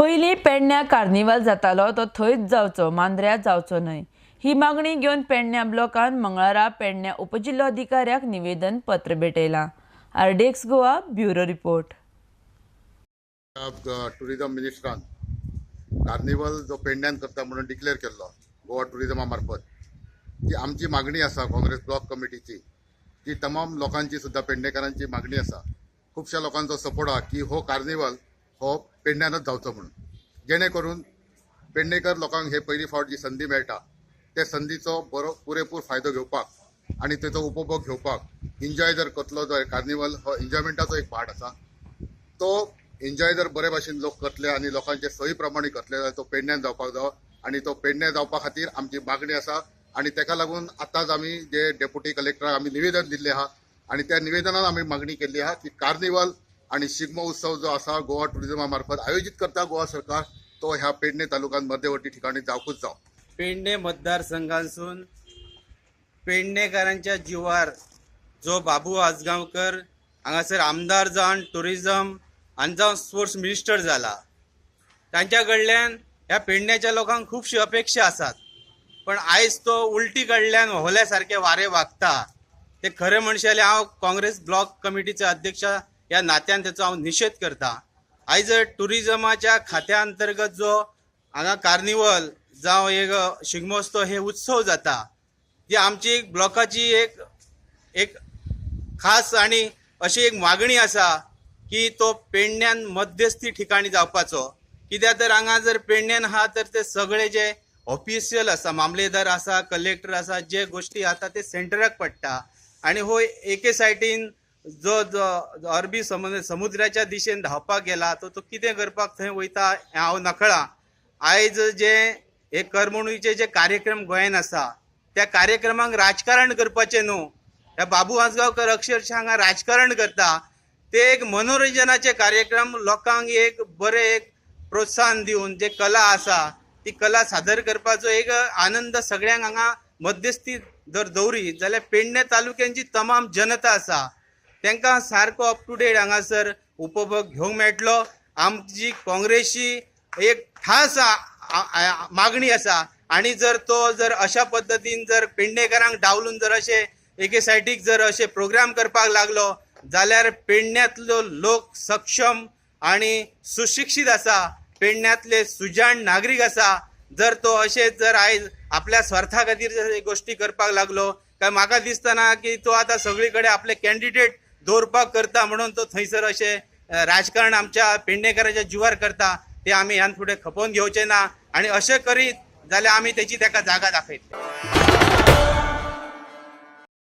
पयलीं पेडण्या कार्निवाल जातालो तो थंयच जावचो, मांद्र्या जावचो न्हय ही मागणी घेवन पेडण्या ब्लॉकान मंगळारा पेडण्या उपजिल्लोधिकाऱ्याक निवेदन पत्र भेटयलां. RDX Goa bureau report. Tourism मिनिस्टरान कार्निवल जो पेडण्यान करता म्हणून डिक्लेअर केल्लो गोवा टुरिजमा मार्फत, ती आमची मागणी आसा काँग्रेस ब्लॉक कमिटीची, ती तमाम लोकांची सुद्दां पेडणेकारांची मागणी आसा. खुबश्या लोकांचो सपोर्ट आहा की हो कार्निवल हो पेडण्यानच जावचो म्हणून, जेणे करून पेडणेकर लोकांक हे पयली फावट जी संदी मेळटा ते संदीचो बरो पुरेपूर फायदो घेवपाक आनी तेचो उपभोग घेवपाक एन्जॉय जर करतलो जो कार्निवल हो एन्जॉयमेंटाचो एक पार्ट आसा, तो एन्जॉय जर बरे भाशेन लोक करतले आनी लोकांचे सोयी प्रमाणे करतले जाल्यार तो पेडण्यान जावपाक जावो आनी तो पेडण्यां जावपा खातीर आमची मागणी आसा. आनी तेका लागून आतांच आमी जे डेप्युटी कलेक्टराक आमी निवेदन दिल्लें आहा आनी त्या निवेदनान आमी मागणी केल्ली आहा की कार्निवल आनी शिगमो उत्सव जो आसा गोवा टुरिजमा मार्फत आयोजीत करता गोवा सरकार, तो ह्या पेडणे तालुक्यात मध्यवर्ती ठिकाणी जावकूच जाव. पेडणे मतदारसंघासून पेडणेकारांच्या जिवार जो बाबू आजगांवकर हांगासर आमदार जावन टुरिजम आनी जावन स्पोर्ट्स मिनिस्टर जाला, तांच्या कडल्यान ह्या पेडण्याच्या लोकांक खुबश्यो अपेक्षा आसात, पण आयज तो उलटी कडल्यान व्होवल्या सारके वारे वागता. ते खरें म्हणशे जाल्यार हांव काँग्रेस ब्लॉक कमिटीचो अध्यक्ष ह्या नात्यान तेचो हांव निशेध करता. आयज टुरिजमाच्या खात्या अंतर्गत जो हांगा कार्निवल जावं एक शिगमोत्सव हे उत्सव जाता, ती आमची ब्लॉकाची एक एक खास आनी अशी एक मागणी आसा की तो पेडण्यान मध्यस्थी ठिकाणी जावपाचो. कित्याक तर हांगा जर पेडण्यान आहा तर ते सगळे जे ऑफिशियल आसा, मामलेदार आसा, कलेक्टर आसा, जे गोश्टी आता ते सेंटराक पडटा आनी हो एके सायडीन जो जो अरबी समुद्राच्या दिशेन धांवपाक गेला तो तो कितें करपाक थंय वयता हें हांव नकळा. आयज जे हे करमणुकीचे जे कार्यक्रम गोंयान आसा त्या कार्यक्रमांक राजकारण करपाचें न्हू. ह्या बाबू आजगांवकर अक्षरशः हांगा राजकारण करता. ते एक मनोरंजनाचे कार्यक्रम लोकांक एक बरें एक प्रोत्साहन दिवन जे कला आसा ती कला सादर करपाचो एक आनंद सगळ्यांक हांगा मध्यस्थी जर दवरी जाल्यार पेडणे तालुक्यांची तमाम जनता आसा तांकां सारको अप टू डेट हांगासर उपभोग घेवंक मेळटलो. आमची काँग्रेसी एक खास मागणी आसा आनी जर तो जर अशा पद्दतीन जर पेडणेकारांक डावलून जर अशे एके सायडीक जर अशे प्रोग्राम करपाक लागलो जाल्यार पेडण्यांतलो लोक सक्षम आनी सुशिक्षीत आसा, पेडण्यांतले सुजाण नागरीक आसा, जर तो अशें जर आयज आपल्या स्वार्था खातीर जर गोश्टी करपाक लागलो काय म्हाका दिसतना की तो आतां सगळी कडेन आपले कॅन्डिडेट दवरपाक करता म्हणून तो थंयसर अशें राजकारण आमच्या पेडणेकाराच्या जिवार करता, ते आमी ह्यान फुडें खपोवन घेवचे ना आनी अशें करीत जाल्यार आमी तेची ताका जागा दाखयतले.